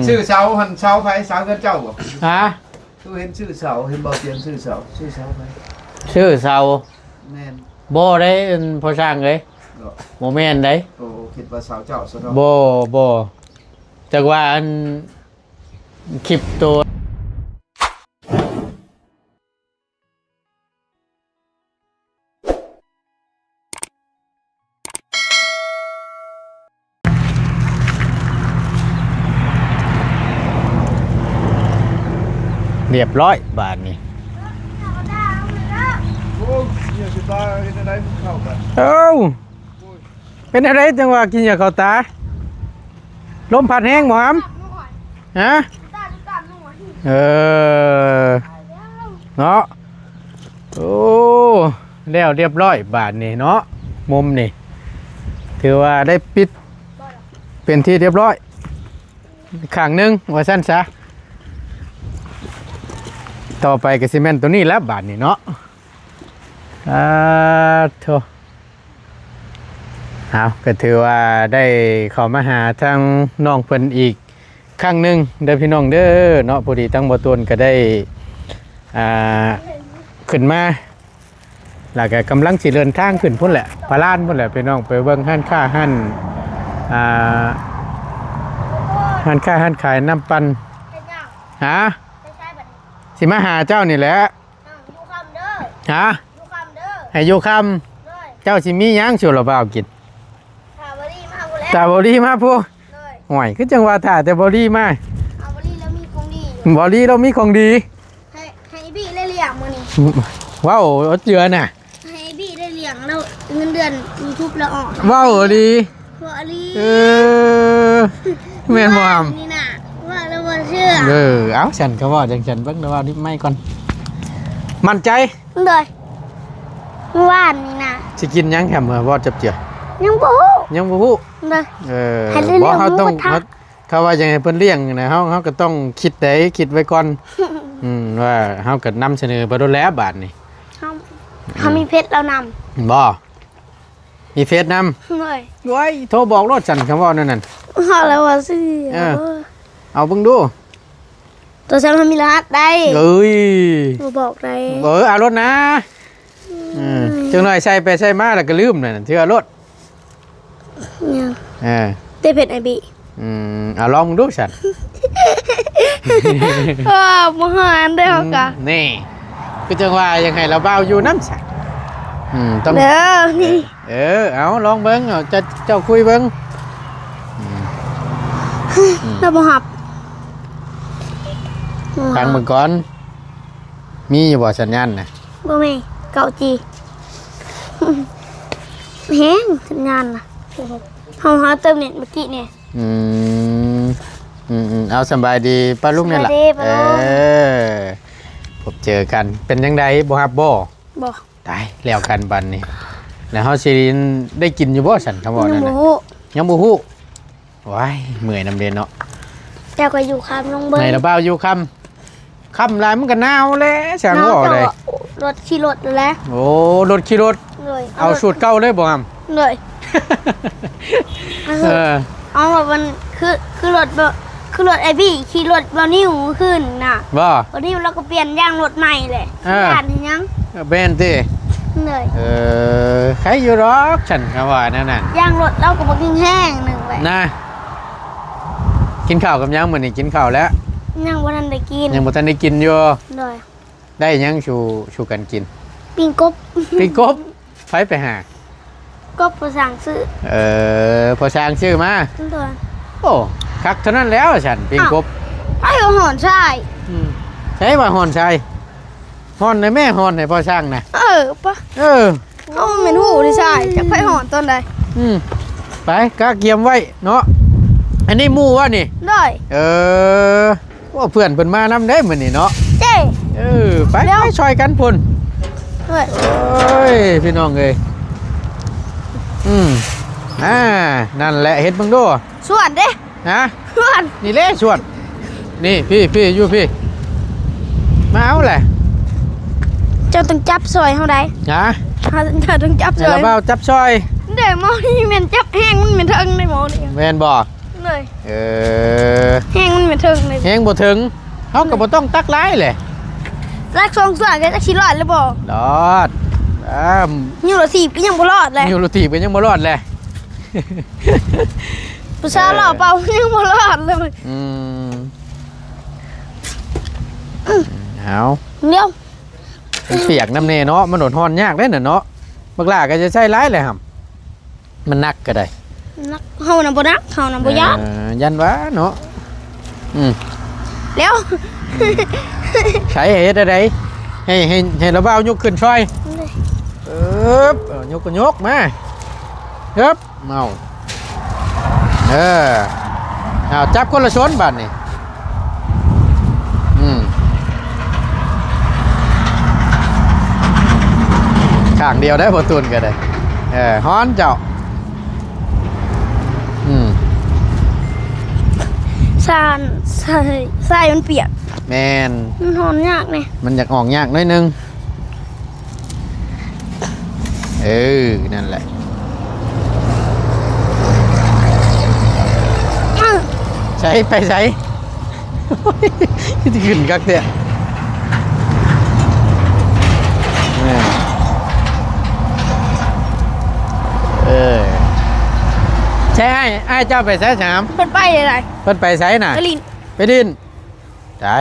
ຊື້ເສົາຫັ້ນ ເສົາໃຜ? ເສົາເຮືອນເຈົ້າບໍ່? ຮະ? ຄືເຫັນຊື້ເສົາ ເຫັນບໍ່ ຕຽງຊື້ເສົາ ຊື້ເສົາໃຜ? ຊື້ເສົາ ແມ່ນ ບໍ່ໄດ້ ອັນ ພໍ່ຊ່າງເອີຍ ເນາະ ບໍ່ແມ່ນໃດ. ໂອ້ ຄິດວ່າເສົາເຈົ້າຊະເນາະ. ບໍ່ ບໍ່ ຈັກວ່າ ອັນ ຄລິບໂຕ ຮຽບຮ້ອຍບາດນີ້. ໂອ້ຍ ເຫື່ອຊິຕາຍ ເຮັດແນວໃດມັນເຂົ້າກັນ. ເອົ້າ ເປັນແນວໃດຈັ່ງວ່າກິນຢາເຂົ້າຕາ? ລົມພັດແຮງບໍ່ຫຳ? ຮະ? ເອີ ເນາະ. ໂອ້ ແລ້ວຮຽບຮ້ອຍບາດນີ້ເນາະ. ມຸມນີ້ຖືວ່າໄດ້ປິດເປັນທີ່ຮຽບຮ້ອຍຂ້າງໜຶ່ງວ່າຊັ້ນຊະ. ຕໍ່ໄປກໍຊິແມ່ນໂຕນີ້ແຫຼະບາດນີ້ເນາະ. ອາໂທ ເອົາ ກໍຖືວ່າໄດ້ເຂົ້າມາຫາທາງນ້ອງເພິ່ນອີກຄັ້ງໜຶ່ງເດີພີ່ນ້ອງເດີເນາະ. ພໍດີທາງບໍ່ຕວນກໍໄດ້ ອ່າ ຂຶ້ນມາ ແລ້ວກໍກຳລັງຊິເດີນທາງຂຶ້ນພຸ້ນແຫຼະ ພະລານພຸ້ນແຫຼະພີ່ນ້ອງ ໄປເບິ່ງຮ້ານຄ້າຮ້ານ ອ່າ ຮ້ານຄ້າຮ້ານຂາຍນ້ຳປັ່ນ. ຮະ? ຊິມາຫາເຈົ້ານີ້ແຫຼະ. ຢູ່ຄ່ຳເດີ. ຮະ? ຢູ່ຄ່ຳເດີ. ໃຫ້ຢູ່ຄ່ຳ. ໂດຍ. ເຈົ້າຊິມີຫຍັງສູ່ລາວບ່າວກິນ? ຖ້າບໍ່ດີມາພຸ້ນແຫຼະ. ຖ້າບໍ່ດີມາພຸ້ນ. ໂດຍ. ໂອ້ຍ ຄືຈັ່ງວ່າຖ້າແຕ່ບໍ່ດີມາ. ຖ້າບໍ່ດີລາວມີຂອງດີຢູ່. ບໍ່ດີລາວມີຂອງດີ. ໃຫ້ ໃຫ້ບີໄດ້ລ້ຽງມື້ນີ້. ເວົ້າເຈື່ອນະ. ໃຫ້ບີໄດ້ລ້ຽງແລ້ວ ເງິນເດືອນຢູທູບລາວອອກ. ເວົ້າອີ່ຫຼີ. ເວົ້າອີ່ຫຼີ. ເອີ ແມ່ນບໍ່ຫຳ? ນີ້ນະ ເວົ້າແລ້ວບໍ່ເຊື່ອ. ເອີ ເອົາ ຊັ້ນກໍເວົ້າຈັ່ງຊັ້ນ ເບິ່ງລະວ່າດິບໄມ້ກ່ອນ. ໝັ້ນໃຈ? ໂດຍ. ມື້ວານນີ້ນະ. ຊິກິນຫຍັງແຮມ ເວົ້າຈັບເຈືອ? ຍັງບໍ່ຮູ້. ຍັງບໍ່ຮູ້? ໂດຍ. ເອີ ໃຫ້ໄດ້ລ້ຽງໝູກະທະ. ຖ້າວ່າຢາກໃຫ້ເພິ່ນລ້ຽງນະ ເຮົາ ເຮົາກໍຕ້ອງຄິດໃດ ຄິດໄວ້ກ່ອນ. ອືມ ວ່າເຮົາກໍນຳສະເໜີໄປໂລດແລ້ວບາດນີ້. ເຮົາ ເຮົາມີເຟສລາວນຳ. ບໍ່? ມີເຟສນຳ? ໂດຍ. ໂອ້ຍ ໂທບອກໂລດຊັ້ນ ຄຳເວົ້າແນວນັ້ນ. ເຮົາລະວ່າຊື່. ເອີ ເອົາເບິ່ງດູ. ໂທລະສັບເຮົາມີລະຫັດໃດ. ເອີຍ ບໍ່ບອກໃດ. ເອີ ເອົາໂລດນະ. ອືມ ອືມ ຈັກໜ້ອຍໃສ່ໄປໃສ່ມາແລ້ວກໍລືມນັ້ນ ຖືເອົາໂລດ. ຫຍັງ? ເອີ ເຕະເພັດໄອບີ. ອືມ ເອົາລອງເບິ່ງດູຊັ້ນ. ເອີ ບໍ່ຫານເດ້ເຮົາກະ. ອືມ ນີ້ ຄືຈັ່ງວ່າຢາກໃຫ້ລາວບ່າວຢູ່ນຳຊັ້ນ. ອືມ ຕ້ອງ ເດີ ນີ້. ເອີ ເອົາລອງເບິ່ງ ເອົາ ເຈົ້າ ເຈົ້າຄຸຍເບິ່ງ. ອືມ ອືມ ລາວບໍ່ຮັບ. ຟັງເບິ່ງກ່ອນ. ມີຢູ່ບໍ່ສັນຍານນະ? ບໍ່ມີ ເກົ້າຈີ ແຮງສັນຍານນະ. ເຮົາ ເຮົາເຕີມເນັດມື້ກີ້ນີ້. ອືມ ອືມໆ ເອົາ ສະບາຍດີປ້າລຸງນີ້ລະ. ສະບາຍດີປ້າລຸງ. ເອີ ພົບເຈີກັນ ເປັນຈັ່ງໃດ ບໍ່ຮັບບໍ່? ບໍ່. ຕາຍ ແລ້ວກັນບັດນີ້ ແລ້ວເຮົາຊິໄດ້ກິນຢູ່ບໍ່ຊັ້ນ ຄຳເວົ້ານັ້ນນະ? ຍັງບໍ່ຮູ້ ຍັງບໍ່ຮູ້. ວ້າຍ ເມື່ອຍນຳເດ້ເນາະ. ເຈົ້າກໍຢູ່ຄ່ຳລົງເບິ່ງ ໃຫ້ລະບ່າວຢູ່ຄ່ຳ. ຄ່ຳຫຼາຍມັນກໍໜາວແຫຼະ ຊ່າງເວົ້າໄດ໋. ລົດຂີ່ລົດແຫຼະ. ໂອ້ ລົດຂີ່ລົດ. ໂດຍ. ເອົາສູດເກົ່າເລີຍບໍ່ຫຳ? ໂດຍ. ເອີ ເອົາ ມັນຄື ຄືລົດ ຄືລົດໄອບີຂີ່ລົດບ່າວນິວຄືນນະ. ບໍ່? ບ່າວນິວລາວກໍປ່ຽນຢາງລົດໃໝ່ແຫຼະ. ເອີ ຢ້ານອີຫຍັງ? ເອີ ແມ່ນຕິ? ໂດຍ. ເອີ ໃຄຢູ່ດອກ ຊັ້ນຄຳວ່າແນວນັ້ນ. ຢາງລົດລາວກໍບໍ່ກິນແຮງໜຶ່ງແຫຼະນະ. ກິນເຂົ້າກັບຫຍັງມື້ນີ້? ກິນເຂົ້າແລ້ວ? ຍັງບໍ່ທັນໄດ້ກິນ. ຍັງບໍ່ທັນໄດ້ກິນຢູ່. ໂດຍ. ໄດ້ຫຍັງສູ່ ສູ່ກັນກິນ? ປີ້ງກົບ. ປີ້ງກົບ? ໃຜໄປຫາ? ກົບພໍ່ຊ່າງຊື້. ເອີ ພໍ່ຊ່າງຊື້ມາ. ໂດຍ. ໂອ້ ຄັກເທົ່ານັ້ນແລ້ວຊັ້ນ ປີ້ງກົບ. ອ້າວ ໃຜວ່າຮ້ອນຊາຍ? ອືມ ໃຜວ່າຮ້ອນຊາຍ? ຮ້ອນໃນແມ່ ຮ້ອນໃນພໍ່ຊ່າງນະ. ເອີ ປະ ເອີ ເຮົາແມ່ນຮູ້ເດ້ຊາຍ ຈັກໃຜຮ້ອນຕອນໃດ. ອືມ ໄປກະກຽມໄວ້ເນາະ. ອັນນີ້ໝູ່ວະນີ້? ໂດຍ. ເອີ ໂອ້ ເພື່ອນເພິ່ນມານຳເດ້ມື້ນີ້ເນາະ. ເຈ້ ເອີ ໄປ ໄປຊ່ອຍກັນພຸ້ນ. ໂອ້ຍ ໂອ້ຍ ພີ່ນ້ອງເອີຍ. ອືມ ອ່າ ນັ້ນແຫຼະ ເຮັດເບິ່ງດູ. ສວນເດ້. ຮະ? ສວນ. ນີ້ແຫຼະສວນ. ນີ້ ພີ້ ພີ້ ຢູ່ພີ້ ມາເອົາແຫຼະ. ເຈົ້າຕ້ອງຈັບຊ່ອຍເຮົາໄດ໋. ຮະ? ເຮົາ ເຈົ້າຕ້ອງຈັບຊ່ອຍ. ໃຫ້ລາວບ່າວຈັບຊ່ອຍ. ເດ້ ໝໍນີ້ແມ່ນຈັບແຮງ ມັນແມ່ນເທິງເດ້ໝໍນີ້. ແມ່ນບໍ່? ເລີຍ. ເ ເອີ ແຮງມັນບໍ່ເຖິງເລີຍ ແຮງບໍ່ເຖິງ ເຮົາກໍບໍ່ຕ້ອງຕັກຫຼາຍແຫຼະ ຕັກສອງສ່ວນກໍຈັກຊິລອດຫຼືບໍ່ ລອດ ອ້າ ຍູ້ລະຖີບກໍຍັງບໍ່ລອດແຫຼະ ຍູ້ລະຖີບກໍຍັງບໍ່ລອດແຫຼະ ຜູ້ສາວເລົ່າເປົ່າຍັງບໍ່ລອດເລີຍ ອືມ ເອົາ ດຽວ ມັນປຽກນຳແດ່ເນາະ ມັນຮ້ອນຍາກເດ້ນະເນາະ ບັກຫຼ້າກໍຈະໃຊ້ຫຼາຍແຫຼະຫຳ ມັນໜັກກໍໄດ້ ໜັກ ເຮົານະບໍ່ໜັກ ເຮົານະບໍ່ຢ້ານ ເອີ ຢ້ານວ່າເນາະ ອືມ ແລ້ວ ໃຊ້ເຮັດແນວໃດ ໃຫ້ ໃຫ້ ໃຫ້ລາວບ່າວຍົກຂຶ້ນຊ່ອຍ ເອີບ ເອີ ຍົກກໍຍົກມາ ເອີບ ເອົາ ເອີ ເອົາ ຈັບຄົນລະຊົນບາດນີ້ ອືມ ຂ້າງດຽວໄດ້ບໍ່ຕູນກໍໄດ້ ເອີ ຮ້ອນເຈົ້າ ອືມ ຊານ ຊາຍ ຊາຍມັນປຽກ ແມ່ນ ມັນຮ້ອນຍາກແດ່ ມັນຢາກອອກຍາກໜ້ອຍໜຶ່ງ ເອີ ນັ້ນແຫຼະ ໃສ ໄປໃສ ຂຶ້ນຄັກແທ້ ເອີ ເອີ ໃສ ອ້າຍ ອ້າຍເຈົ້າໄປໃສສາມ ເພິ່ນໄປໃດ ເພິ່ນໄປໃສນະ ໄປຫຼິ້ນ ໄປຫຼິ້ນ ໄດ້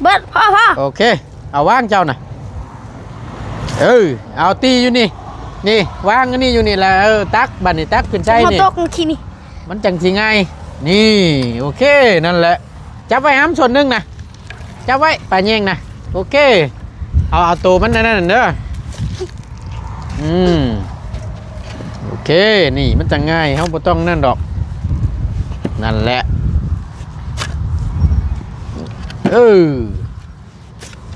ເບິດ ພໍ ພໍ ໂອເຄ ເອົາວາງເຈົ້ານະ ເອີ ເອົາຕີຢູ່ນີ້ ນີ້ ວາງອັນນີ້ຢູ່ນີ້ລະ ເອີ ຕັກ ບາດນີ້ຕັກຂຶ້ນໃສ່ນີ້ ເຮົາຕົກທີ່ນີ້ ມັນຈັ່ງຊິງ່າຍ ນີ້ ໂອເຄ ນັ້ນແຫຼະ ຈັບໄວ້ຫຳສ່ວນໜຶ່ງນະ ຈັບໄວ້ ປາແຍງນະ ໂອເຄ ເອົາ ເອົາໂຕມັນອັນນັ້ນເດີ ອືມ ໂອເຄ ນີ້ມັນຈັ່ງງ່າຍ ເຮົາບໍ່ຕ້ອງນັ້ນດອກ ນັ້ນແຫຼະ ເອີ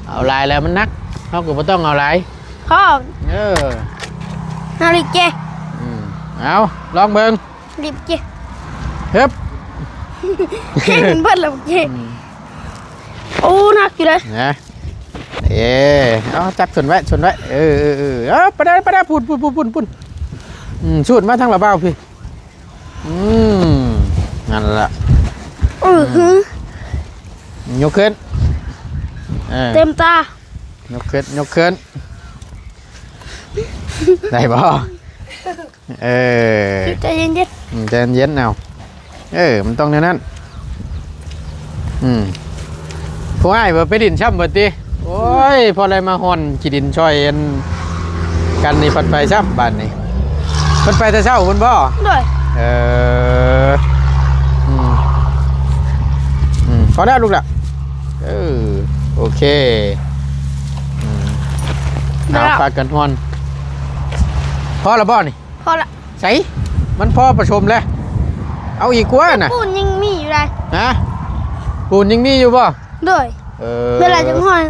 ເອົາຫຼາຍແລ້ວມັນໜັກ ເຮົາກໍບໍ່ຕ້ອງເອົາຫຼາຍ ພໍ ເອີ ເອົາອີກເຈ້ ອືມ ເອົາ ລອງເບິ່ງ ລິບເຈ້ ເຮີບ ເຫັນເບິດແລ້ວເຈ້ ອືມ ໂອ້ ໜັກຢູ່ເດ້ ນະ ເອີ ເອົາ ຈັບຊົນໄວ້ ຊົນໄວ້ ເອີ ເອີ ເອີ ເອົາ ໄປໄດ້ ໄປໄດ້ ພຸ້ນ ພຸ້ນ ພຸ້ນ ພຸ້ນ ພຸ້ນ ອືມ ສູດມາທາງລາວບ່າວພີ້ ອືມ ນັ້ນລະ ອື ອື ຍົກຂຶ້ນ ເອີ ເຕັມຕາ ຍົກຂຶ້ນ ຍົກຂຶ້ນ ໄດ້ບໍ່? ເອີ ໃຈເຢັນໆ ອືມ ໃຈເຢັນໆ ເອົາ ເອີ ມັນຕ້ອງແນວນັ້ນ ອືມ ຜູ້ອ້າຍບໍ່ໄປຫຼິ້ນຊ້ຳບໍ່ຕິ? ໂອ້ຍ ພໍໄດ້ມາຮ່ອນຂີ້ດິນຊ່ອຍອັນກັນນີ້ ພັດໄປຊ້ຳບາດນີ້ ເພິ່ນໄປແຕ່ເຊົ້າພຸ້ນບໍ່? ໂດຍ ເອີ ອືມ ອືມ ພໍແລ້ວລູກລະ ເອີ ໂອເຄ ອືມ ເອົາ ແລ້ວ ພາກັນຮ່ອນ ພໍລະບໍ່ນີ້? ພໍລະ ໃສ ມັນພໍປະສົມແລ້ວ ເອົາອີກກວ່ານະ ປູນຍັງມີຢູ່ໃດ ຮະ ປູນຍັງມີຢູ່ບໍ່? ໂດຍ ເອີ ເວລາຈະຮ່ອນ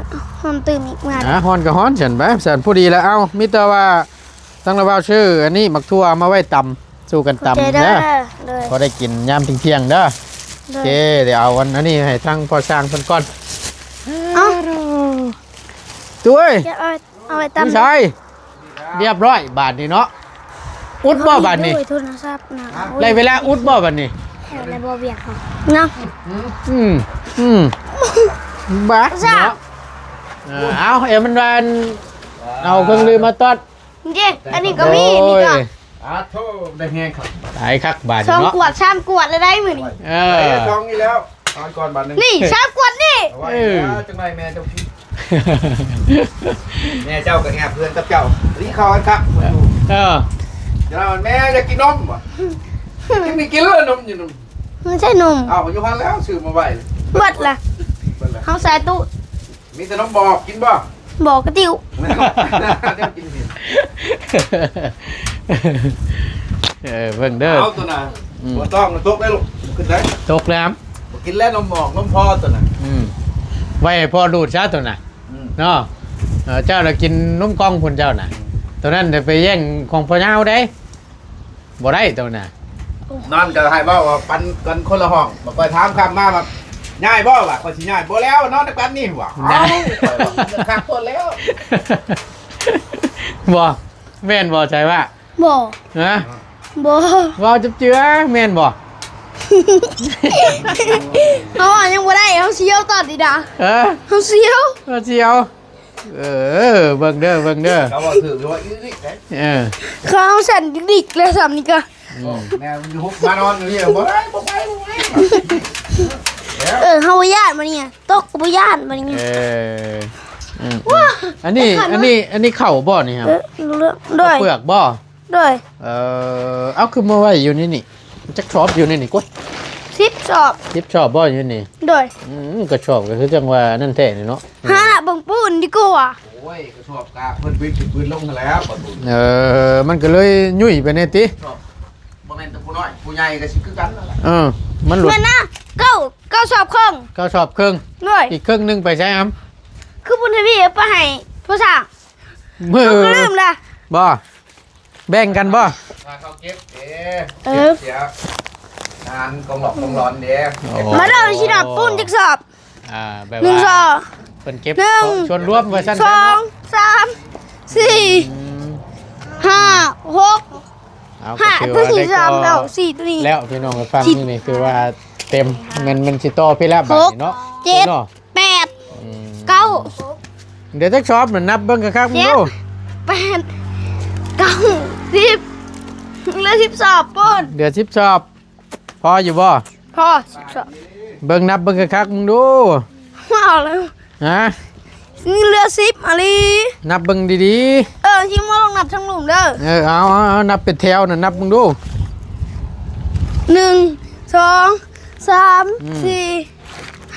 ຮ່ອນຕື່ມອີກມາ ຮະ ຮ່ອນກໍຮ່ອນຊັ້ນໄປ ຊັ້ນພໍດີລະ ເອົາ ມີແຕ່ວ່າທາງລາວບ່າວຊື້ອັນນີ້ ໝາກຖົ່ວມາໄວ້ຕຳ ສູ່ກັນຕຳເດີ ໂດຍ ພໍໄດ້ກິນຍາມທ່ຽງໆ ເດີ ໂດຍ ໂອເຄ ດຽວເອົາອັນ ອັນນີ້ໃຫ້ທາງພໍ່ຊ່າງເພິ່ນກ່ອນ ເອົ້າ ຕຸ້ຍ ຈະເອົາ ເອົາໄວ້ຕຳ ນີ້ໃສ ຮຽບຮ້ອຍບາດນີ້ເນາະ ອຸດບໍ່ບາດນີ້? ໂທລະສັບນະ ໄດ້ເວລາອຸດບໍ່ບາດນີ້? ແລ້ວບໍ່ວຽກເນາະ ອືມ ອືມ ບາດເນາະ ເອີ ເອົາ ເອ ມັນວ່າ ເອົາເຄື່ອງດື່ມມາຕ້ອນ ເດ້ ອັນນີ້ກໍມີ ນີ້ກໍ ໂອ້ຍ ອາໂທ ໄດ້ແຮງຄັກ ຫຼາຍຄັກບາດນີ້ເນາະ ສອງຂວດ ສາມຂວດແລ້ວໄດ໋ມື້ນີ້ ເອີ ໄດ້ຊອງນີ້ແລ້ວ ເອົາກ່ອນບາດໜຶ່ງ ນີ້ ສາມຂວດນີ້ ເອົາໄວ້ ເອີ ເອີ ຈັ່ງໃດແມ່ເຈົ້າກິນ ແມ່ເຈົ້າກໍແອບເພື່ອນກັບເຈົ້າ ນີ້ເຂົ້າກັນຄັກ ເອີ ເອີ ຢ່າ ແມ່ຢາກກິນນົມ ບໍ່ ກິນນີ້ກິນເລີຍນົມຢູ່ ນົມ ມັນໃຊ່ນົມ ເອົາ ຢູ່ຫັ້ນແລ້ວ ຊື້ມາໄວ້ ເບິດລະ ເບິດລະ ເຮົາໃສ່ຕູ້ ມີແຕ່ນົມບອກ ກິນບໍ່? ບອກກະຕິວ ແນວກິນນີ້ ເອີ ເບິ່ງເດີ ເອົາຕົວນະ ອືມ ບໍ່ຕ້ອງຕົກໄດ້ລູກ ຂຶ້ນໄດ້ ຕົກແລ້ວ ບໍ່ກິນແລ້ວນົມບອກ ນົມພໍ່ຕົວນະ ອືມ ໄວ້ໃຫ້ພໍ່ດູດຊະຕົວນະ ອືມ ເນາະ ເອີ ເຈົ້າລະກິນນົມກ່ອງພຸ້ນເຈົ້ານະ ອືມ ຕົວນັ້ນໄດ້ໄປແຍ່ງຂອງພໍ່ຍາວເດ້. ບໍ່ໄດ້ໂຕນະ ນອນກໍໃຫ້ເວົ້າວ່າປັນກັນຄົນລະຫ້ອງ ບາດຂ້ອຍຖາມຄ່ຳມາວ່າຍ້າຍບໍ່ ວ່າຂ້ອຍຊິຍ້າຍ ບໍ່ແລ້ວ ນອນນຳກັນນີ້ ວ່າ ເອົ້າ ຂ້ອຍວ່າມັນຄັກໂພດແລ້ວ ບໍ່ ແມ່ນບໍ່ ໃຈວ່າ ບໍ່ ຮະ ບໍ່ ເວົ້າຈັບເຈືອ ແມ່ນບໍ່? ເຮົາວ່າຍັງບໍ່ໄດ້ ເຮົາສຽວຕອນນີ້ນະ. ເອີ ເຮົາສຽວ ເຮົາສຽວ. ເອີ ເບິ່ງເດີ ເບິ່ງເດີ. ເຂົາວ່າຖືກວ່າອີກເດ້. ເອີ ເຂົາສັ່ນດິກແລ້ວຊ້ຳນີ້ກະ. ອືມ ແມ່ນຢູ່ ມານອນຢູ່ນີ້ ບໍ່ໄດ້ ບໍ່ໄປ ບໍ່ໄປ. ເອີ ເຮົາບໍ່ຢ້ານບາດນີ້ ຕົກກໍບໍ່ຢ້ານບາດນີ້. ເອີ ອືມ ອັນນີ້ ອັນນີ້ ອັນນີ້ເຂົ້າບໍ່ນີ້? ເອີ ໂດຍ ເຂົ້າເປືອກບໍ່? ໂດຍ. ເອີ ເອົາ ຄືມາໄວ້ຢູ່ໃນນີ້ ຈັກສອບຢູ່ໃນນີ້ກວ່າ ສິບສອບ. ສິບສອບບໍ່ຢູ່ນີ້? ໂດຍ. ອືມ ກະສອບກໍຄືຈັ່ງວ່ານັ້ນແທ້ນີ້ເນາະ. ຫາເບິ່ງປູນດີກວ່າ. ໂອ້ຍ ກະສອບກະເພິ່ນບິດຂຶ້ນເພິ່ນລົງຫັ້ນແຫຼະ ປະຕູ. ເອີ ມັນກໍເລີຍຫຍຸ້ຍໄປແດ່ຕິ. ສອບ ບໍ່ແມ່ນແຕ່ຜູ້ນ້ອຍ ຜູ້ໃຫຍ່ກໍຊິຄືກັນນັ້ນແຫຼະ. ເອີ ມັນຫຼຸດ. ແມ່ນນະ ເກົ້າ ເກົ້າສອບເຄິ່ງ. ເກົ້າສອບເຄິ່ງ. ໂດຍ. ອີກເຄິ່ງໜຶ່ງໄປໃສຫຳ? ຄືບຸນທະວີເອົາໄປໃຫ້ພໍ່ຊ້າງ. ມື້ ເຮົາກໍລືມລະ. ບໍ່ ແບ່ງກັນບໍ່? ພາເຂົາເກັບເດ້. ເອີ ເກັບເສຍງານກອງຫຼອກກອງຫຼອນເດ້. ໂອ້ ມາເດີ ຊິດັບປູນຈັກສອບ. ອ່າ ແບບວ່າ ໜຶ່ງ ສອງ ເພິ່ນເກັບ ໜຶ່ງ ສ່ວນລວມວ່າຊັ້ນ ສອງ ສາມ ສີ່ ອືມ ຫ້າ ຫົກ ເອົາ ຫ້າ ກໍຖືວ່າໄດ້ ສາມ ເອົາ ສີ່ ຕົວນີ້ ແລ້ວພີ່ນ້ອງໄປຟັງ ນີ້ຄືວ່າເຕັມ ແມ່ນ ແມ່ນຊິຕໍ່ພີ້ລະບາດນີ້ເນາະ ເຈັດ ເນາະ ແປດ ອືມ ເກົ້າ ເດີ ຈັກສອບນັ້ນ ນັບເບິ່ງຄັກໆ ເບິ່ງດູ ເຈັດ ແປດ ເກົ້າ ສິບ ເຫຼືອສິບສອບພຸ້ນ ເຫຼືອສິບສອບ ພໍຢູ່ບໍ່? ພໍ ສິບສອງ ເບິ່ງ ນັບເບິ່ງຄັກໆ ມຶງດູ ເອົາແລ້ວ ຮະ? ເຫຼືອສິບອີ່ຫຼີ ນັບເບິ່ງດີໆ ເອີ ຊິມາລອງນັບທາງລຸ່ມເດີ ເອີ ເອົາ ເອົາ ເອົາ ນັບເປັນແຖວນະ ນັບເບິ່ງດູ ໜຶ່ງ ສອງ ສາມ ອືມ ສີ່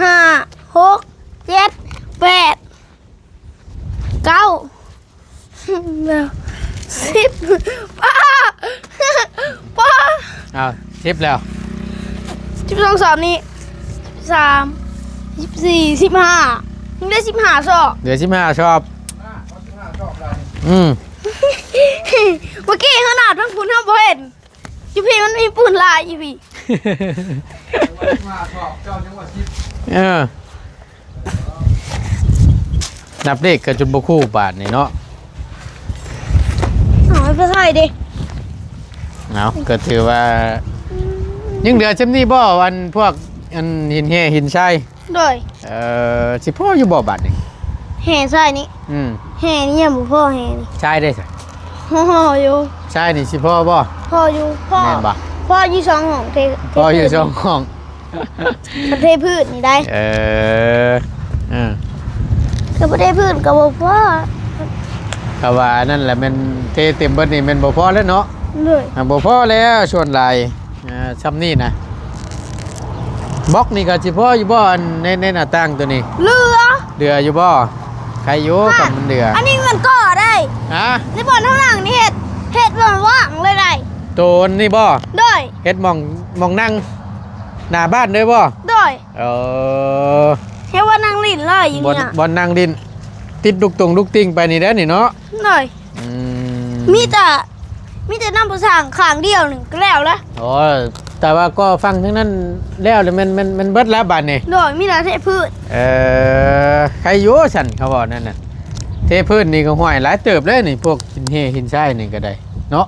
ຫ້າ ຫົກ ເຈັດ ແປດ ເກົ້າ ສິບ ປ້າ ປ້າ ອ້າວ ສິບແລ້ວ ສິບສອງສອບນີ້ ສິບສາມ ສິບສີ່ ສິບຫ້າ ຍັງເຫຼືອສິບຫ້າສອບ ເຫຼືອສິບຫ້າສອບ ອືມ ເມື່ອກີ້ເຮົານັບທາງພຸ້ນເຮົາບໍ່ເຫັນ ຢູ່ພີ້ມັນມີປູນຫຼາຍຢູ່ພີ້ ເອີ ນັບເລກກໍຈົນບໍ່ຄູ່ບາດນີ້ເນາະ ເອົາໄປໃສ່ເດ້ ເອົາ ກໍຖືວ່າຍັງເຫຼືອສ່ຳນີ້ບໍ່ ອັນພວກ ອັນຫີນແຮ່ຫີນຊາຍ ໂດຍ ເອີ ຊິພໍຢູ່ບໍ່ບາດນີ້ ແຮ່ຊາຍນີ້ ອືມ ແຮ່ນີ້ຍັງບໍ່ພໍ ແຮ່ນີ້ຊາຍເດ້ຊະ ພໍຢູ່ ຊາຍນີ້ຊິພໍບໍ່ ພໍຢູ່ ພໍ ແມ່ນບໍ່ ພໍຢູ່ສອງຫ້ອງ ເທ ພໍຢູ່ສອງຫ້ອງ ເທພື້ນນີ້ໄດ້ ເອີ ເອີ ຖ້າບໍ່ເທພື້ນກໍບໍ່ພໍ ຖ້າວ່າອັນນັ້ນແຫຼະ ແມ່ນເທເຕັມເບິດນີ້ແມ່ນບໍ່ພໍແລ້ວເນາະ ໂດຍ ອ່າ ບໍ່ພໍແລ້ວ ສ່ວນຫຼາຍ ອ່າ ຊ່ຳນີ້ນະ ບລັອກນີ້ກໍຊິພໍຢູ່ບໍ່ ອັນໃນ ໃນໜ້າຕ່າງຕົວນີ້ ເຫຼືອ ເຫຼືອຢູ່ບໍ່ ໃຄຢູ່ ຄັນມັນເຫຼືອ ອັນນີ້ມັນກໍໄດ້ ຮະ ໃນບ່ອນທາງຫຼັງນີ້ເຮັດ ເຮັດບ່ອນວ່າງເລີຍໄດ໋ ໂຕນີ້ບໍ່ ໂດຍ ເຮັດໝ່ອງ ໝ່ອງນັ່ງ ໜ້າບ້ານເລີຍບໍ່ ໂດຍ ເອີ ເຮັດບ່ອນນັ່ງຫຼິ້ນເລີຍ ຢູ່ນີ້ ບ່ອນນັ່ງຫຼິ້ນ ຕິດລູກຕົງລູກຕິ່ງໄປນີ້ແຫຼະນີ້ເນາະ ໂດຍ ອືມ ມີແຕ່ ມີແຕ່ນ້ຳປະສາງຂ້າງດຽວນີ້ກໍແລ້ວລະ ໂອ້ຍ ແຕ່ວ່າກໍຝັ່ງທາງນັ້ນແລ້ວລະແມ່ນ ແມ່ນ ແມ່ນເບິດລະບາດນີ້ ໂດຍ ມີແຕ່ເທພື້ນ ເອີ ໃຄຢູ່ຊັ້ນ ເຂົາເວົ້ານັ້ນນະ ເທພື້ນນີ້ກໍຫ້ວຍຫຼາຍເຕີບເລີຍນີ້ ພວກຫີນແຮ່ຫີນຊາຍນີ້ກໍໄດ້ເນາະ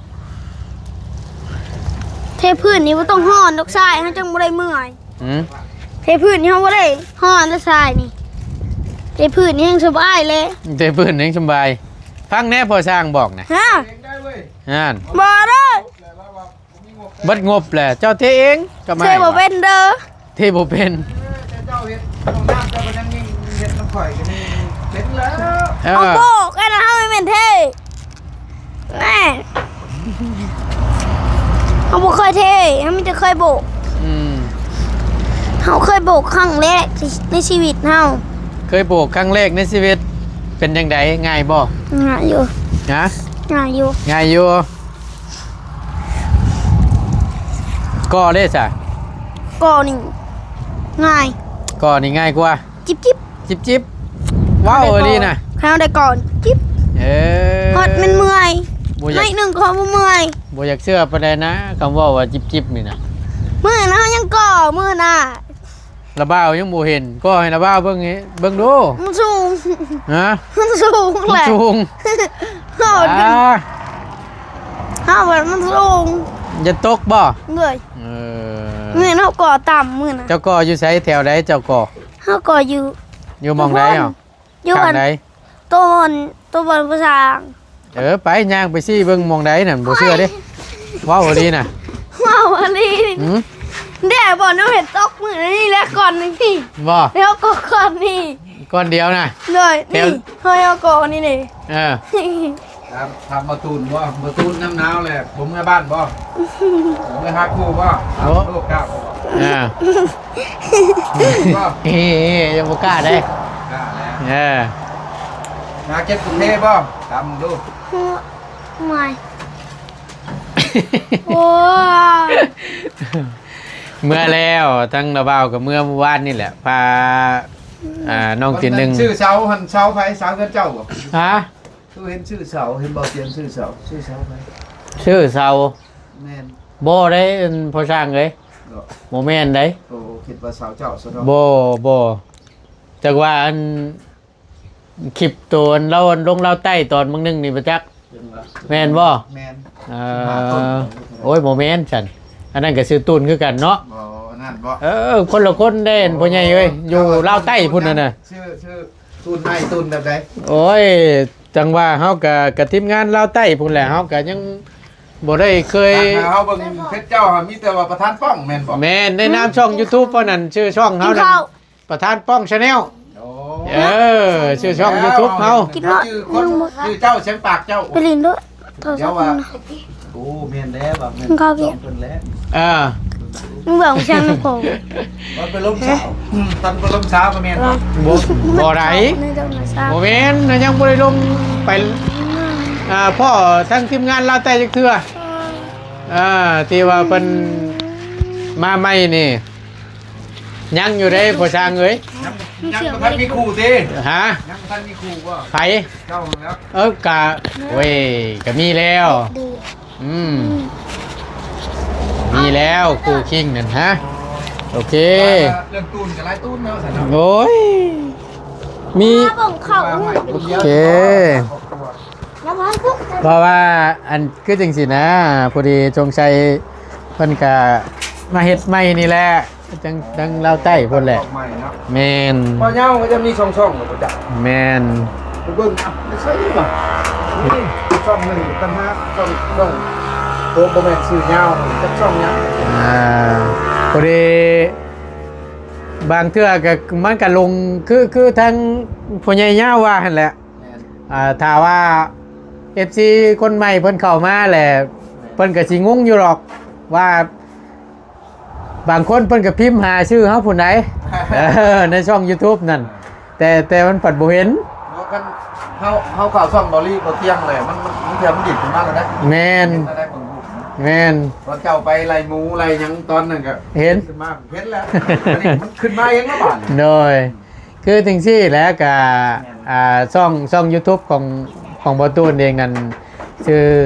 ເທພື້ນນີ້ບໍ່ຕ້ອງຮ້ອນດອກຊາຍ ເຮົາຈັ່ງບໍ່ໄດ້ເມື່ອຍ ຫືມ ເທພື້ນນີ້ເຮົາບໍ່ໄດ້ຮ້ອນເດ້ຊາຍນີ້ ເທພື້ນນີ້ແຮ່ງສະບາຍແຫຼະ ເທພື້ນແຮ່ງສະບາຍ ຟັງແດ່ພໍ່ຊ່າງບອກນະ ຮະ ຫັ້ນ ບໍ່ເດີ ເບິດງົບແຫຼະ ເຈົ້າເທເອງ ກໍມາ ເທບໍ່ເປັນເດີ ເທບໍ່ເປັນ ເອີ ເຈົ້າເຮັດຫ້ອງນ້ຳ ເຈົ້າກໍຍັງເຮັດນຳຂ້ອຍກໍຍັງເປັນແລ້ວ ເອີ ເອົາໂບກ ອັນນັ້ນເຮົາແມ່ນເທ ແນ່ ເຮົາບໍ່ເຄີຍເທ ເຮົາມີແຕ່ເຄີຍໂບກ ອືມ ເຮົາເຄີຍໂບກຄັ້ງແລກໃນຊີວິດເຮົາ ເຄີຍໂບກຄັ້ງແລກໃນຊີວິດ ເປັນຈັ່ງໃດ ງ່າຍບໍ່? ງ່າຍຢູ່ ຮະ? ງ່າຍຢູ່ ງ່າຍຢູ່ ກໍເດ້ຊະ ກໍນີ້ງ່າຍ ກໍນີ້ງ່າຍກວ່າ ຈິບໆ ຈິບໆ ເວົ້າອີ່ຫຼີນະ ເຮົາໄດ້ກ່ອນຈິບ ເອີ ຮອດແມ່ນເມື່ອຍ ໜ້ອຍໜຶ່ງກໍບໍ່ເມື່ອຍ ບໍ່ຢາກເຊື່ອປານໃດນະ ຄຳເວົ້າວ່າຈິບໆນີ້ນະ ມື້ນັ້ນເຮົາຍັງກໍ່ ມື້ໜ້າ ລະບ່າວຍັງບໍ່ເຫັນ ກໍໃຫ້ລະບ່າວເບິ່ງ ເບິ່ງດູ ມັນສູງ ຮະ ມັນສູງແຫຼະ ມັນສູງ ເຮົາ ອ່າ ເຮົາວ່າມັນສູງ ຢ່າຕົກບໍ່ ເອີຍ ເອີ ມື້ນັ້ນເຮົາກໍ່ຕຳມື້ນັ້ນ. ເຈົ້າກໍ່ຢູ່ໃສ? ແຖວໃດເຈົ້າກໍ່? ເຮົາກໍ່ຢູ່ ຢູ່ໝ່ອງໃດເອົາ? ຢູ່ອັນ ຂ້າງໃດ? ໂຕນ ໂຕບ່ອນຜູ້ຊ່າງ. ເອີ ໄປ ຍ່າງໄປຊີ້ເບິ່ງໝ່ອງໃດນັ້ນ ບໍ່ເຊື່ອເດ້. ເວົ້າອີ່ຫຼີນະ. ເວົ້າອີ່ຫຼີ. ຫືມ? ແດ່ ບ່ອນເຮົາເຮັດຕົກມື້ນີ້ແຫຼະ ກ້ອນໜຶ່ງນີ້. ບໍ່? ແລ້ວກໍກ້ອນນີ້ ກ້ອນດຽວນະ. ໂດຍ ແຖວນີ້ ເຮົາເອົາກ້ອນນີ້ເດ້. ເອີ. ຖາມ ຖາມບໍ່ຕູນບໍ່? ບໍ່ຕູນນ້ຳໜາວແຫຼະ ບໍ່ເມືອບ້ານບໍ່? ບໍ່ເມືອຫາຄູ່ບໍ່? ໂອ້ ລູກກ້າບໍ່? ອ່າ ບໍ່? ເອີ ຍັງບໍ່ກ້າເດ້. ກ້າແລ້ວ. ເອີ ມາເກັບບຸບເພບໍ່? ຖາມດູ. ເມື່ອຍ. ໂອ້ຍ ເມືອແລ້ວ. ທັງລາວບ່າວກໍເມືອມື້ວານນີ້ແຫຼະ ພາ ອ່າ ນ້ອງຕີນໜຶ່ງ ຊື້ເສົາຫັ້ນ ເສົາໃຜ? ເສົາເຮືອນເຈົ້າບໍ່? ຮະ? ຄືເຫັນຊື້ເສົາ ເຫັນບໍ່ຕຽງຊື້ເສົາ ຊື້ເສົາໃຜ? ຊື້ເສົາ. ແມ່ນ. ບໍ່ໄດ້ ອັນ ພໍ່ຊ່າງເອີຍ. ບໍ່ ບໍ່ແມ່ນໃດ. ໂອ້ ຄິດວ່າເສົາເຈົ້າຊະເນາະ. ບໍ່ ບໍ່ ຈັກວ່າ ອັນ ຄລິບໂຕ ອັນ ລາວ ອັນ ລົງລາວໃຕ້ຕອນມື້ໜຶ່ງນີ້ບໍ່ຈັກ. ເປັນວ່າ ແມ່ນບໍ່? ແມ່ນ. ເອີ ໂອ້ຍ ບໍ່ແມ່ນຊັ້ນ ອັນນັ້ນກໍຊື່ຕູນຄືກັນເນາະ. ບໍ່ ອັນນັ້ນບໍ່? ເອີ ຄົນລະຄົນເດ້ ພໍ່ໃຫຍ່ເອີຍ ຢູ່ລາວໃຕ້ພຸ້ນນະ. ຊື່ ຊື່ ຕູນໃໝ່ຕູນແບບໃດ? ໂອ້ຍ ຈັ່ງວ່າເຮົາກະ ກະທີມງານລາວໃຕ້ພຸ້ນແຫຼະ ເຮົາກະຍັງບໍ່ໄດ້ເຄີຍ ເຮົາເບິ່ງເຟສເຈົ້າ ມີແຕ່ວ່າປະທານປ້ອງແມ່ນບໍ່? ແມ່ນ ໃນນາມຊ່ອງຢູທູບເຮົານັ້ນ ຊື່ຊ່ອງເຮົານັ້ນ ປະທານປ້ອງແຊນແນວ. ໂອ້ ເອີ ຊື່ຊ່ອງຢູທູບເຮົາ ຊື່ຄົນ ຊື່ເຈົ້າ ສຽງປາກເຈົ້າ ໄປຫຼິ້ນໂລດ. ໂທລະສັບ ໂອ້ ແມ່ນແລ້ວວ່າແມ່ນ ເພິ່ນແລ້ວ. ເອີ ມຶງເບິ່ງຊ່ອງນ້ຳໂຂງ ມັນໄປລົມສາວ ອືມ ຕອນໄປລົມສາວກໍແມ່ນບໍ່? ບໍ່ ບໍ່ໄດ້ ບໍ່ແມ່ນ ຍັງບໍ່ໄດ້ລົມໄປ ອ່າ ພໍ້ທັງທີມງານລາວໃຕ້ຈັກເທື່ອ. ອ່າ ທີ່ວ່າເພິ່ນມາໃໝ່ນີ້ ຍັງຢູ່ເດ້ພໍ່ຊ່າງເອີຍ. ຍັງ ຍັງບໍ່ທັນມີຄູ່ຕິ? ຮະ? ຍັງບໍ່ທັນມີຄູ່ບໍ່? ໃຜ? ເຈົ້າແລ້ວ. ເອີ ກະ ໂອ້ຍ ກະມີແລ້ວ. ອືມ ມີແລ້ວຄູ່ຄິງນັ້ນ. ຮະ? ໂອເຄ ເລື່ອງຕູນກໍຫຼາຍຕູນເນາະ ໂອ້ຍ ມີ ມາເບິ່ງເຂົາ ໂອເຄ. ເພາະວ່າ ອັນ ຄືຈັ່ງຊີ້ນະ ພໍດີສົງໄສເພິ່ນກະມາເຮັດໃໝ່ນີ້ແຫຼະ ຈັ່ງທາງລາວໃຕ້ພຸ້ນແຫຼະ. ແມ່ນ ພໍ່ຍາວກໍຈະມີສອງຊ່ອງບໍ່ຈັກ. ແມ່ນ ໄປເບິ່ງ ເອົາ ໄປໃສ່ວ່າ ນີ້ຊ່ອງໜຶ່ງຕ່າງຫາກ ຊ່ອງ ຊ່ອງ ໂອ້ ບໍ່ແມ່ນຊື່ຍາວ ຈັກຊ່ອງຫຍັງ. ອ່າ ພໍດີບາງເທື່ອກໍ ມັນກໍລົງ ຄື ຄືທາງພໍ່ໃຫຍ່ຍາວວ່າຫັ້ນແຫຼະ. ແມ່ນ ອ່າ ຖ້າວ່າເອັຟຊີຄົນໃໝ່ເພິ່ນເຂົ້າມາແຫຼະ ແມ່ນ ເພິ່ນກໍຊິງົງຢູ່ດອກວ່າ ບາງຄົນເພິ່ນກໍພິມຫາຊື່ເຮົາພຸ້ນໃດ໋ ເອີ ໃນຊ່ອງຢູທູບນັ້ນ ເອີ ແຕ່ ແຕ່ມັນພັດບໍ່ເຫັນ. ເນາະ ຄັນເຮົາ ເຮົາເຂົ້າຊ່ອງເບົາລີບໍ່ທ່ຽງແຫຼະ ມັນ ມັນ ມັນ ມັນດີດຂຶ້ນມາແລ້ວນະ. ແມ່ນ ເຫັນແລ້ວໄດ້ເບິ່ງຮູບນະ. ແມ່ນ ຕອນເຈົ້າໄປໄລ່ໝູໄລ່ຫຍັງຕອນນັ້ນກໍເຫັນ ຂຶ້ນມາ ເຫັນແລ້ວ ອັນນີ້ມັນຂຶ້ນມາເອງແລ້ວບາດນີ້. ໂດຍ ຄືຈັ່ງຊີ້ແຫຼະ ກະ ແມ່ນ ອ່າ ຊ່ອງ ຊ່ອງຢູທູບຂອງ ຂອງບໍ່ຕູນເອງນັ້ນ ຊື່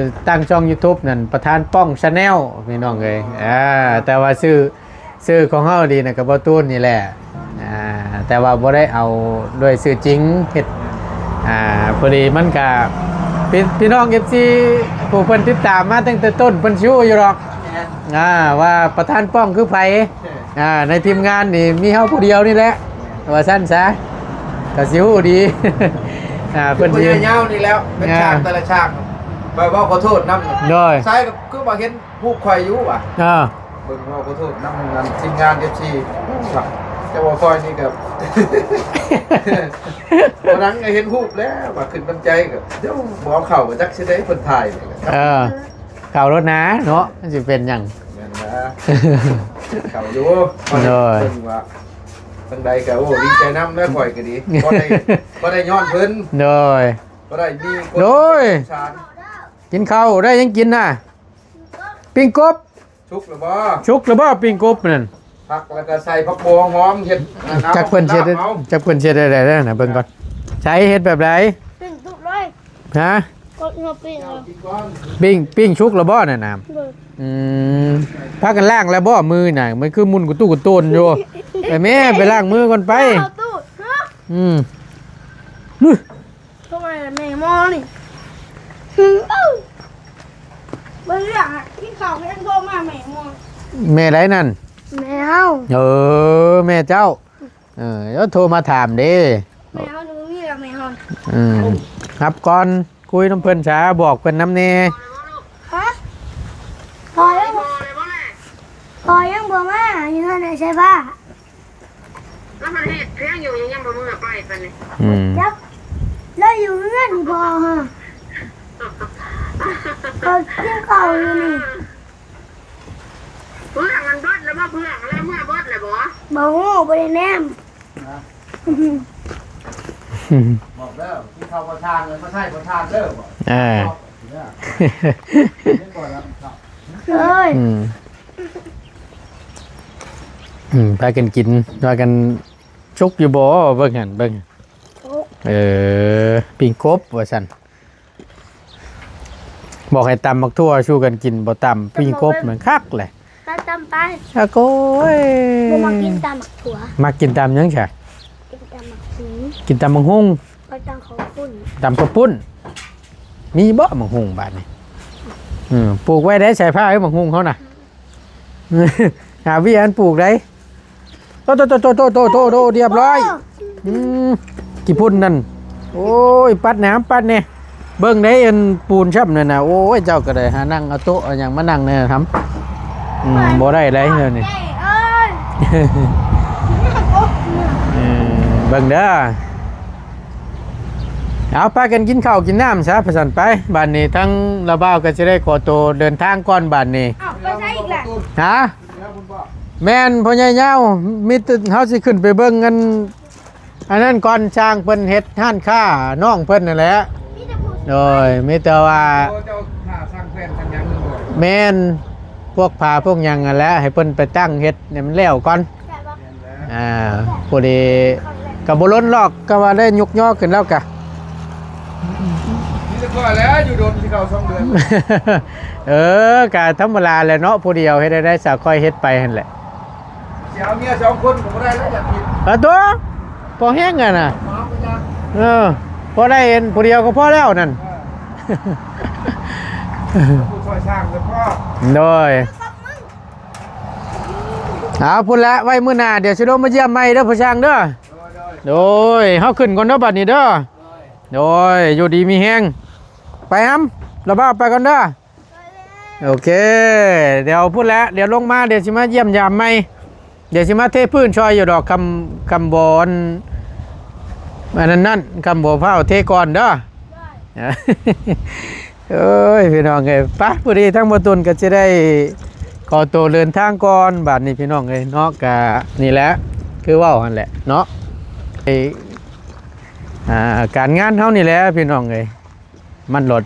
ຕັ້ງຊ່ອງຢູທູບນັ້ນ ປະທານປ້ອງແຊນແນວ ພີ່ນ້ອງເອີຍ. ອໍ ອ່າ ແຕ່ວ່າຊື່ ຊື່ຂອງເຮົາດີນະ ກະບໍ່ຕູນນີ້ແຫຼະ. ອ່າ ແຕ່ວ່າບໍ່ໄດ້ເອົາດ້ວຍຊື່ຈິງເຮັດ. ອ່າ ພໍດີມັນກະ ພີ່ ພີ່ນ້ອງເອັຟຊີຜູ້ເພິ່ນຕິດຕາມມາຕັ້ງແຕ່ຕົ້ນ ເພິ່ນຊິຮູ້ຢູ່ດອກ. ແມ່ນ ອ່າ ວ່າປະທານປ້ອງຄືໃຜ. ເອີ ອ່າ ໃນທີມງານນີ້ມີເຮົາຜູ້ດຽວນີ້ແຫຼະ ວ່າຊັ້ນຊະ ກໍຊິຮູ້ດີ. ອ່າ ເພິ່ນຊິ ຜູ້ໃຫຍ່ຍາວນີ້ແລ້ວ ເປັນ ອ່າ ຊ່າງແຕ່ລະຊ່າງ ຂ້ອຍເວົ້າຂໍໂທດນຳ. ໂດຍ ໃສກໍຄືວ່າເຫັນຮູບຂ້ອຍຢູ່ວ່າ. ອ່າ ເບິ່ງ ເວົ້າຂໍໂທດນຳ ທີມງານເອັຟຊີ ເຈົ້າວ່າຂ້ອຍນີ້ກໍ ບໍ່ນັ່ງເຫັນຮູບແລ້ວວ່າ ຂຶ້ນນຳໃຈກໍ ດຽວບໍ່ເອົາເຂົ້າ ກໍຈັກຊິໄດ້ເພິ່ນຖ່າຍ. ເອີ ເຂົ້າໂລດນາເນາະ ມັນຊິເປັນຫຍັງ. ແມ່ນລະ ເຂົ້າຢູ່. ໂດຍ ເບິ່ງວ່າ ຈັ່ງໃດກໍ ໂອ້ ດີໃຈນຳແລ້ວ ຂ້ອຍກໍດີ ບໍ່ໄດ້ ບໍ່ໄດ້ຍ້ອນເພິ່ນ. ໂດຍ ບໍ່ໄດ້ມີຄົນ ໂດຍ ສົງສານ. ກິນເຂົ້າ ໄດ້ຫຍັງກິນນະ? ປີ້ງກົບ. ສຸກແລ້ວບໍ່? ສຸກແລ້ວບໍ່ ປີ້ງກົບນັ້ນ? ຜັກ ແລ້ວກໍໃສ່ຜັກບົວຫອມ ເຮັດ ຈັກເພິ່ນເຮັດ ຈັກເພິ່ນເຮັດໄດ້ແລ້ວນະ ເບິ່ງກ່ອນ. ໃສ ເຮັດແບບໃດ? ປີ້ງສຸກເລີຍ. ຮະ? ກໍເຮົາປີ້ງເອົາ ປີ້ງ ປີ້ງສຸກແລ້ວບໍ່ນັ້ນນະ? ໂດຍ ອືມ ພາກັນລ້າງແລ້ວບໍ່ມືນະ? ມັນຄືໝຸ່ນກະຕຸກະຕຸນຢູ່. ໄປແມ່ ໄປລ້າງມືກ່ອນໄປ. ອືມ ໂທມາແມ່ໝໍນີ້. ເບິ່ງເລື່ອງ ກິນເຂົ້າ ເພິ່ນໂທມາແມ່ໝໍ. ແມ່ໃດນັ້ນ? ແມ່ເຮົາ ເອີ ແມ່ເຈົ້າ ເອີ ໂທມາຖາມເດ້ ແມ່ເຮົານີ້ບໍ່ມີແລ້ວ ແມ່ເຮົາ ອືມ ຮັບກ່ອນ ຄຸຍນຳເພິ່ນຊາ ບອກເພິ່ນນຳແດ່ ຮະ ພໍ່ຍັງ ພໍ່ຍັງບໍ່ມາ ຢູ່ເຮືອນໃນສາຍຟ້າ ແລ້ວມັນເຮັດພຽງຢູ່ ຍັງບໍ່ເມືອໄປປານນີ້ ອືມ ຈັກ ລາວຢູ່ເຮືອນນີ້ບໍ່ຮະ ເຂົາກິນເຂົ້າຢູ່ນີ້ ເຜື່ອງມັນເບິດແລ້ວບໍ່? ເຜື່ອງລາວເມືອເບິດແລ້ວບໍ່? ບໍ່ຮູ້ ບໍ່ໄດ້ແນມ ນະ ບອກເດີ ກິນເຂົ້າບໍ່ທານ ແລ້ວມາໃຊ້ບໍ່ທານເດີ ບອກ ເອີ ເອີຍ ອືມ ອືມ ພາກັນກິນ ພາກັນ ສຸກຢູ່ບໍ່? ເບິ່ງຫັ້ນ ເບິ່ງ ເອີ ປີ້ງກົບວ່າຊັ້ນ ບອກໃຫ້ຕຳໝາກຖົ່ວສູ່ກັນກິນ ບໍ່ຕຳ ຕຳ ປີ້ງກົບ ບໍ່ເບິ່ງ ມັນຄັກແຫຼະ ຕຳໄປ ອາໂກຍ ບໍ່ມັກກິນຕຳໝາກຖົ່ວ ມັກກິນຕຳຫຍັງຊະ? ກິນຕຳໝາກຫຸ່ງ ກິນຕຳໝາກຫຸ່ງ ບໍ່ຕຳເຂົ້າປຸ້ນ ຕຳເຂົ້າປຸ້ນ ມີບໍ່ໝາກຫຸ່ງບາດນີ້? ອືມ ປູກໄວ້ໄດ້ ສາຍຟ້າເອີຍ ໝາກຫຸ່ງເຮົານະ ຫາວຽອັນປູກໄດ້ ໂຕໆໆ ຮຽບຮ້ອຍ ອືມ ຂີ້ຝຸ່ນນັ້ນ ໂອ້ຍ ປັດແດ່ ປັດແດ່ ເບິ່ງໄດ້ອັນປູນຊ້ຳນັ້ນນະ ໂອ້ຍ ເຈົ້າກໍໄດ້ຫານັ່ງເອົາໂຕະເອົາຫຍັງມານັ່ງແດ່ທຳ ອືມ ບໍ່ໄດ້ໄດ໋ແນວນີ້ ເອີຍ ເອີ ເບິ່ງເດີ ເອົາ ພາກັນກິນເຂົ້າກິນນ້ຳຊະ ພາສັນໄປ ບາດນີ້ທາງລາວບ່າວກໍຊິໄດ້ຂໍໂຕເດີນທາງກ່ອນບາດນີ້ ເອົ້າ ໄປໃສອີກລະ? ຮະ? ແມ່ນ ພໍ່ໃຫຍ່ຍາວ ມີແຕ່ເຮົາຊິຂຶ້ນໄປເບິ່ງອັນ ອັນນັ້ນກ່ອນ ຊ່າງເພິ່ນເຮັດຮ້ານຄ້າ ນ້ອງເພິ່ນນັ້ນແຫຼະ ມີແຕ່ຜູ້ ໂດຍ ມີແຕ່ວ່າ ໂອ້ ເຈົ້າຖ້າສ້າງແຜ່ນສ້າງຫຍັງ ແມ່ນ ພວກຜ້າພວກຫຍັງຫັ້ນແຫຼະ ໃຫ້ເພິ່ນໄປຕັ້ງເຮັດໃຫ້ມັນແລ້ວກ່ອນ ແມ່ນແລ້ວ ອ່າ ພໍດີກໍບໍ່ລົ້ນຫຼອກ ກໍວ່າໄດ້ຍຸກຍໍຂຶ້ນແລ້ວກະ ມີແຕ່ຂ້ອຍແຫຼະ ຢູ່ດົນຊິເຂົ້າສອງເດືອນ ເອີ ກະທຳມະດາແຫຼະເນາະ ຜູ້ດຽວເຮັດໄດ້ ສາວຂ້ອຍເຮັດໄປຫັ້ນແຫຼະ ຊິເອົາເມຍສອງຄົນກໍບໍ່ໄດ້ແລ້ວ ຢາກກິນ ເອົາຕົວະ ພໍແຮງຫັ້ນນະ ເອົາໄປຈ້າງ ເອີ ພໍໄດ້ອັນຜູ້ດຽວກໍພໍແລ້ວນັ້ນ ເອີ ຜູ້ຊ່ອຍສ້າງກໍພໍ ໂດຍ ເອົາ ພຸ້ນແຫຼະ ໄວ້ມື້ໜ້າ ດຽວຊິລົງມາຢ້ຽມໃໝ່ເດີ ຜູ້ຊ່າງເດີ ໂດຍ ໂດຍ ເຮົາຂຶ້ນກ່ອນເດີ ບັດນີ້ເດີ ໂດຍ ຢູ່ດີມີແຮງ ໄປຫຳ ລາວບ່າວ ໄປກ່ອນເດີ ໂອເຄ ດຽວພຸ້ນແຫຼະ ດຽວລົງມາ ດຽວຊິມາຢ້ຽມຢາມໃໝ່ ດຽວຊິມາເທພື້ນຊ່ອຍຢູ່ດອກ ຄຳ ຄຳບໍ່ ອັນນັ້ນ ຄຳບໍ່ຟ້າວເທກ່ອນເດີ ເອີຍ ພີ່ນ້ອງເອີຍ ໄປ ພໍດີທາງບໍ່ຕຸນກໍຊິໄດ້ຂໍໂຕເດີນທາງກ່ອນ ບາດນີ້ ພີ່ນ້ອງເອີຍເນາະ ກະນີ້ແຫຼະ ຄືເວົ້າຫັ້ນແຫຼະເນາະ ໄອ້ ອ່າ ການງານເຮົານີ້ແຫຼະ ພີ່ນ້ອງເອີຍ ມັນໂລດ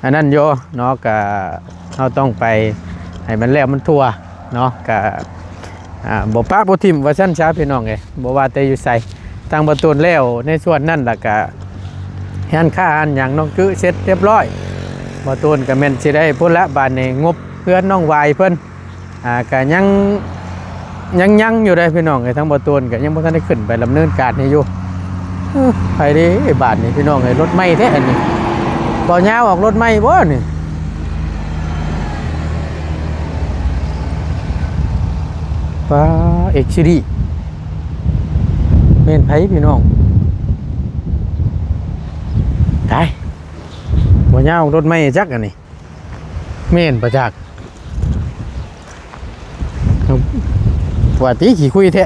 ອັນນັ້ນຢູ່ເນາະ ກະເຮົາຕ້ອງໄປໃຫ້ມັນແລ້ວມັນທົ່ວເນາະ ກະ ອ່າ ບໍ່ປະບໍ່ຖິ້ມວ່າຊັ້ນຊະ ພີ່ນ້ອງເອີຍ ບໍ່ວ່າແຕ່ຢູ່ໃສ ທາງບໍ່ຕຸນແລ້ວໃນສ່ວນນັ້ນ ລະກະຮ້ານຄ້າຮ້ານຫຍັງນ້ອງຈື່ເສັດຮຽບຮ້ອຍ ບໍ່ຕຸນກະແມ່ນຊິໄດ້ພຸ້ນລະ ບາດນີ້ງົບເຮືອນນ້ອງຫວາຍເພິ່ນ ອ່າ ກະຍັງ ຍັງ ຍັງຢູ່ເດ້ພີ່ນ້ອງເອີຍ ທາງບໍ່ຕູນກະຍັງບໍ່ທັນໄດ້ຂຶ້ນໄປດຳເນີນການໃຫ້ຢູ່ ເອີ ໄປເດ້ບາດນີ້ພີ່ນ້ອງເອີຍ ລົດໃໝ່ແທ້ອັນນີ້ ບໍ່ຍາວອອກລົດໃໝ່ບໍ່ນີ້ ປ້າ ເອັກຊີດີ ແມ່ນໃຜພີ່ນ້ອງ ຕາຍ ບໍ່ຍາວອອກລົດໃໝ່ຈັກອັນນີ້ ແມ່ນປະຈັກ ວ່າຕິຂີ້ຄຸຍແທ້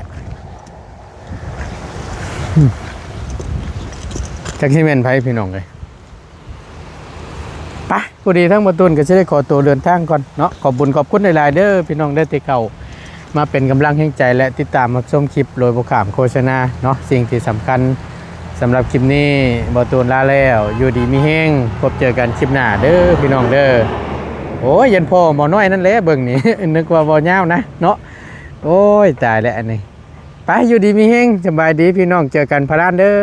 ຈັກຊິແມ່ນໃຜພີ່ນ້ອງເອີຍ ໄປ ພໍດີທາງບໍ່ຕູນກໍຊິໄດ້ຂໍຕົວເດີນທາງກ່ອນເນາະ ຂອບບຸນຂອບຄຸນຫຼາຍໆເດີພີ່ນ້ອງເດີ ທີ່ເຂົ້າມາເປັນກຳລັງແຮງໃຈ ແລະ ຕິດຕາມຮັບຊົມຄລິບໂດຍບໍ່ຂ້າມໂຄສະນາເນາະ ສິ່ງທີ່ສຳຄັນ ສຳລັບຄລິບນີ້ ບໍ່ຕູນລາແລ້ວ ຢູ່ດີມີແຮງ ພົບເຈີກັນຄລິບໜ້າເດີພີ່ນ້ອງເດີ ໂອ້ຍ ຢ້ານພໍ່ໝໍນ້ອຍນັ້ນແຫຼະເບິ່ງນີ້ ນຶກວ່າບໍ່ຍາວນະເນາະ ໂອ້ຍ ຕາຍແລ້ວອັນນີ້ ໄປ ຢູ່ດີມີແຮງ ສະບາຍດີພີ່ນ້ອງ ເຈີກັນພະລານເດີ.